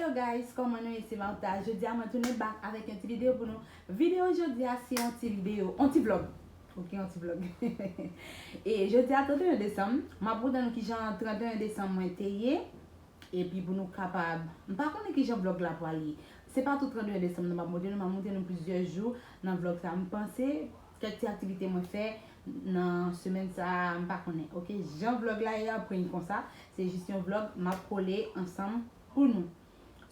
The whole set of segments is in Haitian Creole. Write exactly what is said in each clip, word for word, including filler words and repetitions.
Hello guys, kòman nou ye? Se Martha. Jodi a mwen tounen back avèk yon ti videyo pou nou. Videyo jodi a se yon ti videyo, yon ti vlog. Ok, yon ti vlog. E jodi a trannteyen desanm, m ap montre nou kijan trannteyen desanm mwen te ye. Epi pou nou kapab, m pa konnen kijan vlog la pral ye. Se pa tout trannteyen desanm nan m ap montre nou, m ap montre nou plizyè jou nan vlog sa. M panse kèk ti aktivite mwen fè nan semèn sa a, m pa konnen. Ok, jan vlog la ye a, pran l konsa. Se jis yon vlog m ap kole ansanm pou nou.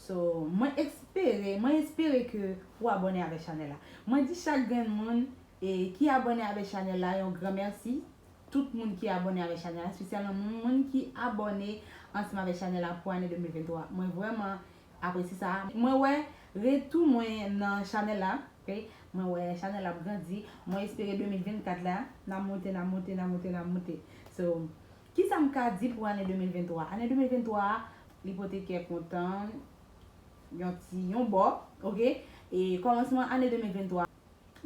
So, mwen espere, mwen espere ke ou abòne avèk chanèl la. Mwen di chak grenn moun e ki abòne avèk chanèl la yon gran mèsi. Tout moun ki abòne avèk chanèl la, espesyalman moun, moun ki abòne ansanm avèk chanèl la pou ane de mil venntwa. Mwen vrèman apresye sa. Mwen wè retou mwen nan chanèl la, ok? Mwen wè chanèl la ap grandi. Mwen espere de mil vennkat la, n ap monte, n ap monte, n ap monte, n ap monte. So, kisa m ka di pou ane de mil venntwa? Ane de mil venntwa a, li pote kè kontan, yon ti, yon bò, ok? E kòmansman ane de mil venntwa,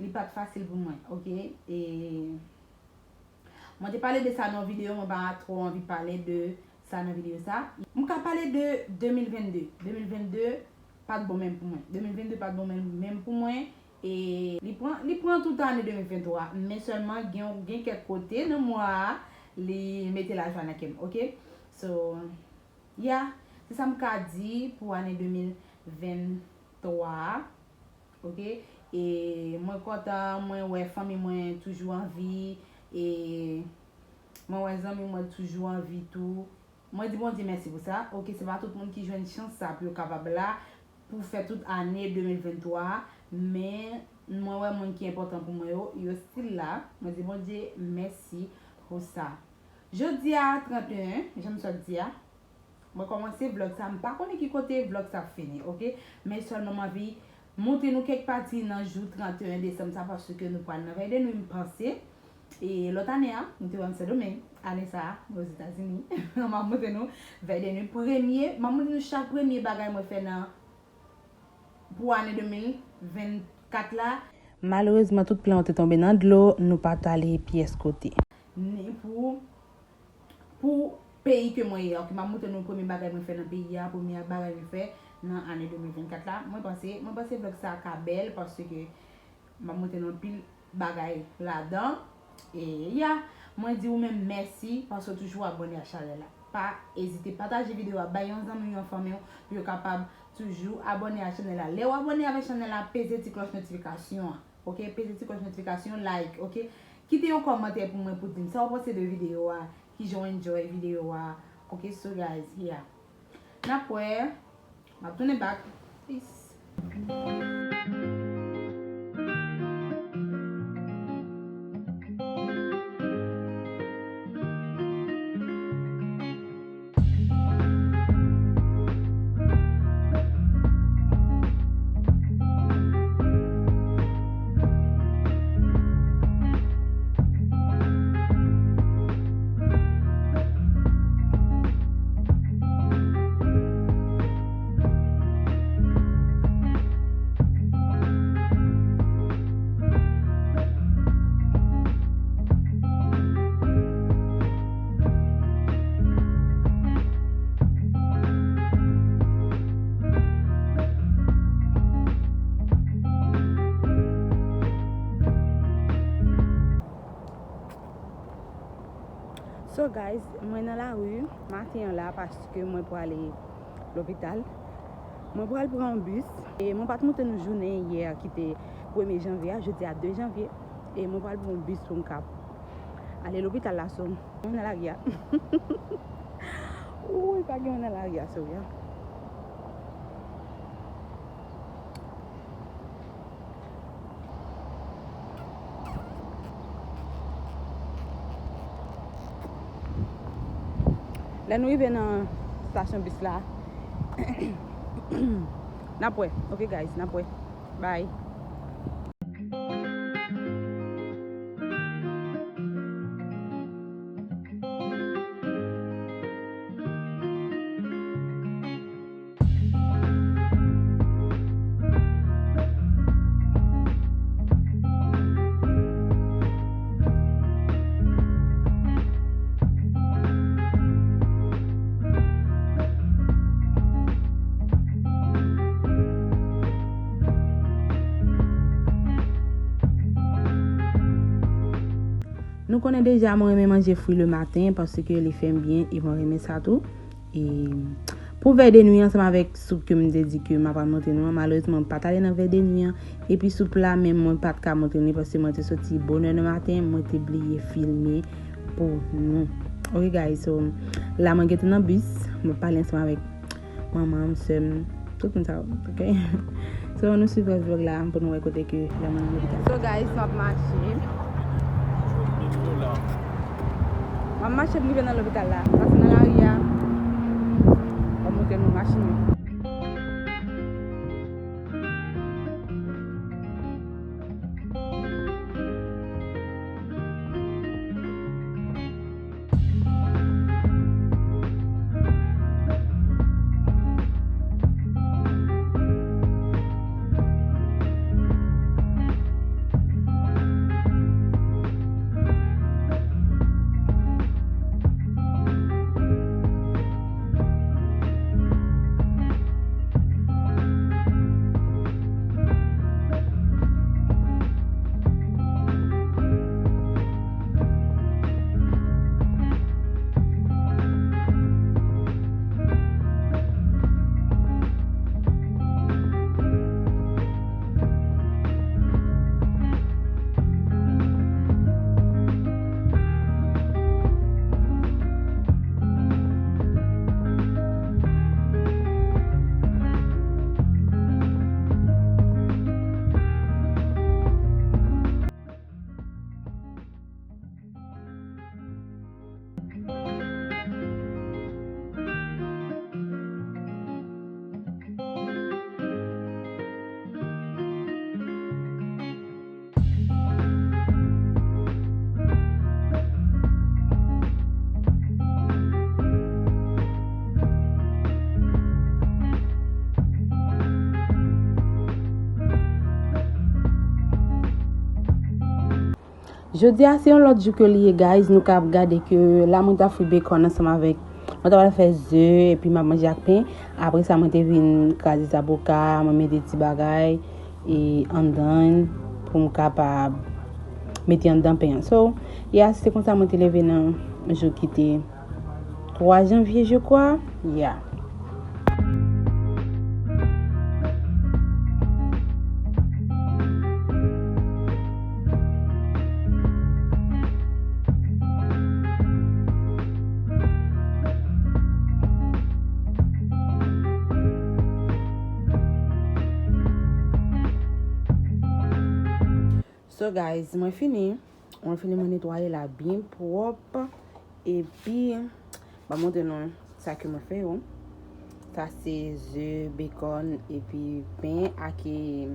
li pa t fasil pou mwen, ok? E mwen te pale de sa nan yon videyo, mwen pa twò anvi pale de sa nan videyo sa. M ka pale de de mil vennde. De mil vennde pa t bon menm pou mwen. De mil vennde pa t bon menm, menm pou mwen. E li pran, li pran tout ane de mil venntwa. Men sèlman gen, gen kèk kote nan mwa a, li mete lajwa nan kè m, ok? So, ya, se sa m ka di pou ane de mil venntwa a. Ok? E mwen kontan, mwen wè fanmi mwen toujou an vi, e mwen wè zanmi mwen toujou an vi tou. Mwen di Bondye mèsi pou sa. Ok, se pa tout moun ki jwenn chans sa pou yo kapab la, pou fè tout ane de mil venntwa a, men mwen wè moun ki enpòtan pou mwen yo, yo still la. Mwen di Bondye mèsi pou sa. Jodi a, trannteyen, jan m sot di a, mwen kòmanse vlog sa, m pa konnen ki kote vlog sa ap fini, ok? Men sèlman m anvi montre nou kèk pati nan jou trannteyen desanm sa, paske nou pral nan vèy de nwi, m panse. E lòt ane a, nou te wè m Sendomeng. Ane sa a, mwen Ozetazini. M ap montre nou vèy de nwi premye, m ap montre nou chak premye bagay mwen fè nan, pou ane de mil vennkat la. Malerezman, tout plan yo te tonbe nan dlo, nou pa t ale pyès kote. Ni pou, pou peyi ke mwen ye a, ok, m ap montre nou premye bagay mwen fè nan peyi a, premye bagay mwen fè nan ane de mil vennkat la. Mwen panse, mwen panse vlog sa a ka bèl, paske m ap montre nou anpil bagay ladan. E ya, mwen di ou menm mèsi paske w toujou abòne ak chanèl la. Pa ezite pataje videyo a, bay yon zanmi w, yon fanmi w, pou yo kapab toujou abòne ak chanèl la. Lè w abòne avèk chanèl la, peze ti klòch notifikasyon an. Ok? Peze ti klòch notifikasyon, like, ok? Kite yon kòmantè pou mwen pou di m sa w panse de videyo a, kijan w enjoy videyo a. Ok, so guys, yeah. N ap wè. M ap tounen back. Peace. So guys, mwen nan lari maten an la paske mwen prale lopital. Mwen pral pran yon bis. E mwen pa t montre nou jounen yè ki te premye janvye a, jodi a de janvye. E mwen pral pran yon bis pou m ka ale lopital la, so, mwen nan lari a. Wouy, pa gen moun nan lari a, so, ya. Lè nou rive nan stasyon bis la, n ap wè. Ok, guys, n ap wè. Bye. Nou konnen deja mwen renmen manje fwi le maten paske li fè m byen e mwen renmen sa tou. E pou vè de nwi ansanm avèk soup ke m te di ke m apral montre nou an, malerezman m pa t ale nan vè de nwi an. Epi soup la menm mwen pa t ka montre nou li paske mwen te soti bonè nan maten, mwen te bliye filme pou nou. Ok guys, so la mwen gentan nan bis, mwen pale ansanm avèk manman m, sè m, tout moun sa yo, ok? So, nou swiv rès vlog la pou nou wè kote ke lè mwen nan lopital. So, guys, m ap mache. M ap mache pou m rive nan lopital la. Pase nan lari a. M ap montre nou machin yo. Jodi a se yon lòt jou ke li ye, guys. Nou ka ap gade ke la mwen ta fri bekòn ansanm avèk, mwen ta pral fè ze epi m ap manje ak pen. Apre sa mwen te vin kraze zaboka, mwen mete ti bagay e anndan pou m kapab mete anndan pen an. So, ya, se konsa mwen te leve nan jou ki te twa janvye, je crois. Ya. So guys, mwen fini. Mwen fini, mwen netwaye la byen pwòp. Epi, m ap montre nou sa ke mwen fè yo. Sa se ze, bekòn, epi pen ak, e,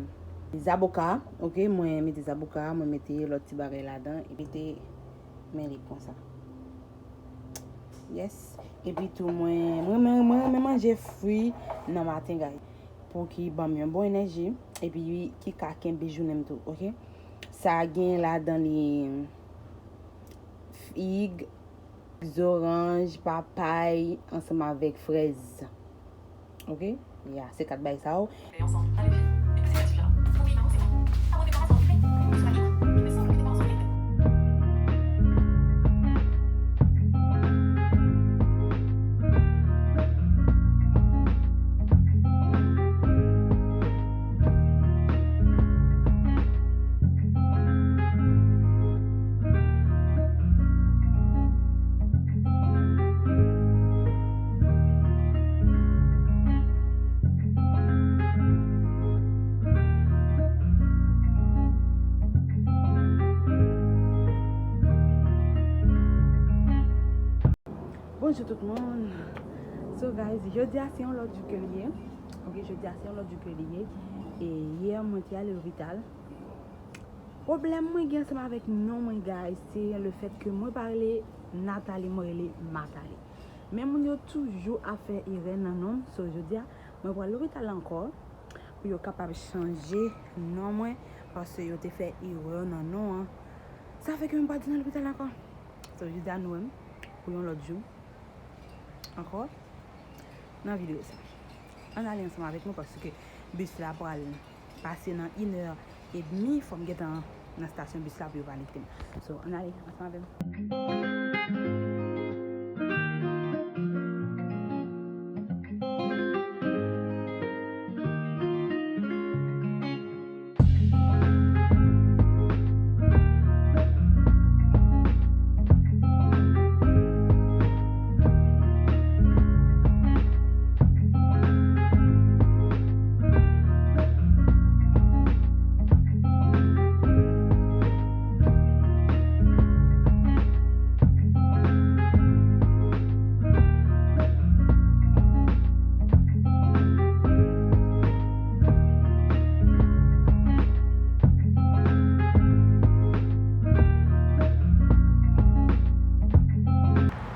zaboka. Ok, mwen mete zaboka, mwen mete lòt ti bagay ladan, epi te men li konsa. Yes. Epi tou mwen, mwen, mwen, mwen renmen manje fwi nan maten, guys. Pou ki ban m yon bon enèji, epi ki ka kenbe jounen m tou, ok? Sa gen ladan li fig, zoranj, papay, ansanm avèk frèz. Ok? Ya, se kat bagay sa yo. Bonjou tout moun. So guys, jodi a se yon lòt jou ke li ye. Ok, jodi a se yon lòt jou ke li ye. E yè mwen te ale lopital. Pwoblèm mwen gen ansanm avèk non mwen, guys, se le fèt ke mwen pa rele Nathalie, mwen rele Mathalie. Men moun yo toujou ap fè erè nan non m. So jodi a, mwen pral lopital ankò pou yo kapab chanje non mwen, paske yo te fè erè nan non an. Sa fè ke mwen pa di nan lopital ankò. So, jodi a nou wè m pou yon lòt jou ankò nan videyo sa. Ann ale ansanm avèk mwen paske bis la pral pase nan inè edmi, fò m gentan nan stasyon bis la pou yo pa lite m. So, ann ale ansanm avè m.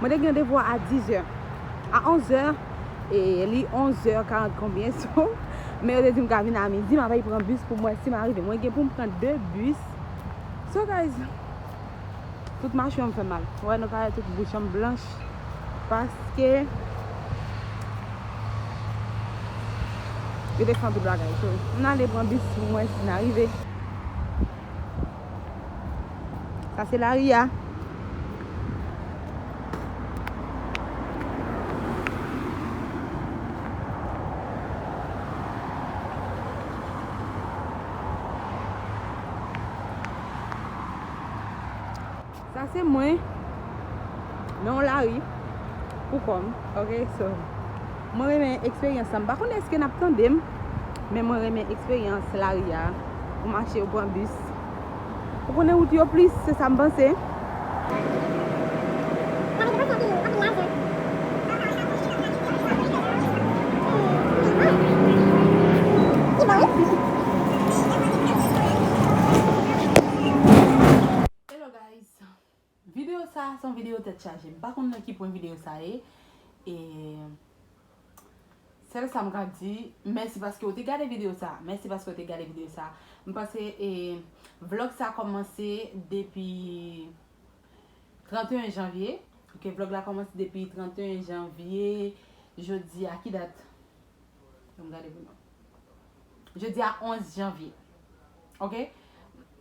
Mwen te gen randevou a dizè. A onzè, e li onzè karant konbyen, so, men yo te di m ka vin a midi, m ap al pran bis pou m wè si m a rive. Mwen gen pou m pran de bis. So, guys, tout machwen m fè mal. Ou wè, nou ka wè tout bouch an m blanch. Paske yo te fè anpil bagay. So, m ale pran bis pou m wè si n a rive. Sa se lari a. Sa se mwen nan yon lari pou kò m. Ok, so, mwen renmen eksperyans sa. M pa konnen èske n ap tande m, men mwen renmen eksperyans lari a. Ou mache, ou pran bis. Ou konnen wout yo plis, se sa m panse. Hello guys. Videyo sa a se yon videyo tèt chaje. M pa konn nan ki pwen videyo sa a ye. E sèl sa m ka di, mèsi paske w te gade videyo sa a. Mèsi paske w te gade videyo sa a. M panse, e, vlòg sa a kòmanse depi trannteyen janvye. Ok, vlòg la kòmanse depi trannteyen janvye. Jodi a, ki dat? Ann gade pou nou. Jodi a onz janvye. Ok?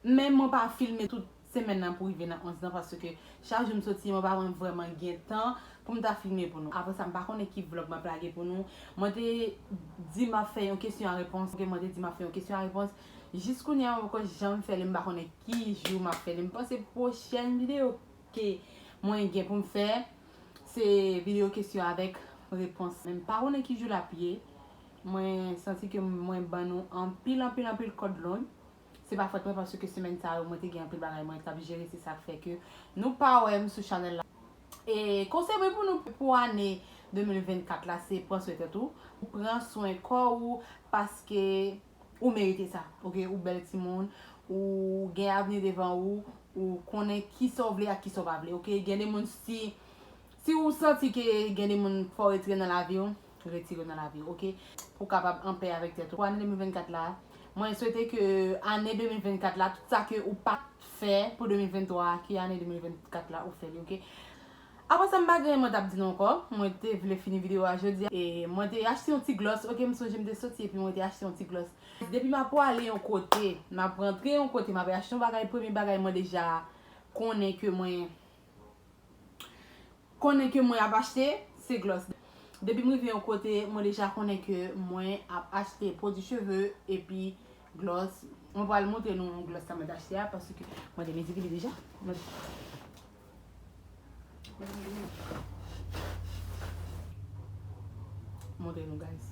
Men mwen pa filme tout semèn nan pou rive nan onz nan, paske chak jou m soti, mwen pa vrèman gen tan pou m ta filme pou nou. Apre sa, m pa konnen ki vlòg m ap lage pou nou. Mwen te di m ap fè yon kesyon a repons. Ok, mwen te di m ap fè yon kesyon a repons. Jis kounye a, mwen poko janm fè li, m pa konnen ki jou m ap fè li. M panse pwochèn videyo ke mwen gen pou m fè, se videyo kesyon avèk repons. Men m pa konnen ki jou l ap ye. Mwen santi ke mwen ban nou anpil, anpil, anpil kòd long. Se pa fòt mwen, paske semèn sa yo, mwen te gen anpil bagay mwen t ap jere, se sa k fè ke nou pa wè m sou chanèl la. E konsèy mwen pou nou pou ane de mil vennkat la, se pran swen tèt ou. Pran swen kò ou, paske ou merite sa, ok? Ou bèl timoun, ou gen avni devan ou, ou konnen kisa w vle ak kisa w pa vle, ok? Gen de moun, si, si ou santi ke gen de moun fò w retire nan lavi w, retire w nan lavi w, ok? Pou w kapab anpè avèk tèt ou. Pou ane de mil vennkat la, mwen swete ke ane de mil vennkat la, tout sa ke ou pa t fè pou de mil venntwa, ke ane de mil vennkat la ou fè li, ok? Apre sa, m pa gen anyen mwen t ap di nou ankò. Mwen te vle fini videyo a jodi a. E mwen te achte yon ti glòs. Ok, m sonje m te soti epi mwen te achte yon ti glòs. Depi m ap prale yon kote, m ap rantre yon kote, m ap achte yon bagay, premye bagay mwen deja konnen ke mwen, konnen ke mwen ap achte, se glòs. Depi m rive yon kote, mwen deja konnen ke mwen ap achte pwodui cheve epi glòs. Mwen pral montre nou glòs sa mwen t achte a, paske mwen te mezire li deja. Mwen Montre nou, guys.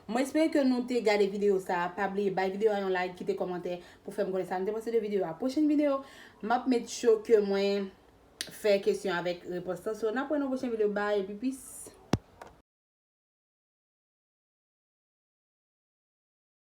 Mwen espere ke nou te gade videyo sa a. Pa bliye bay videyo a yon like, kite kòmantè pou fè m konnen sa nou te panse de videyo a. Pwochèn videyo, m ap make sure ke mwen fè kesyon avèk repons lan. So, n ap wè nan pwochèn videyo. Bye, epi peace.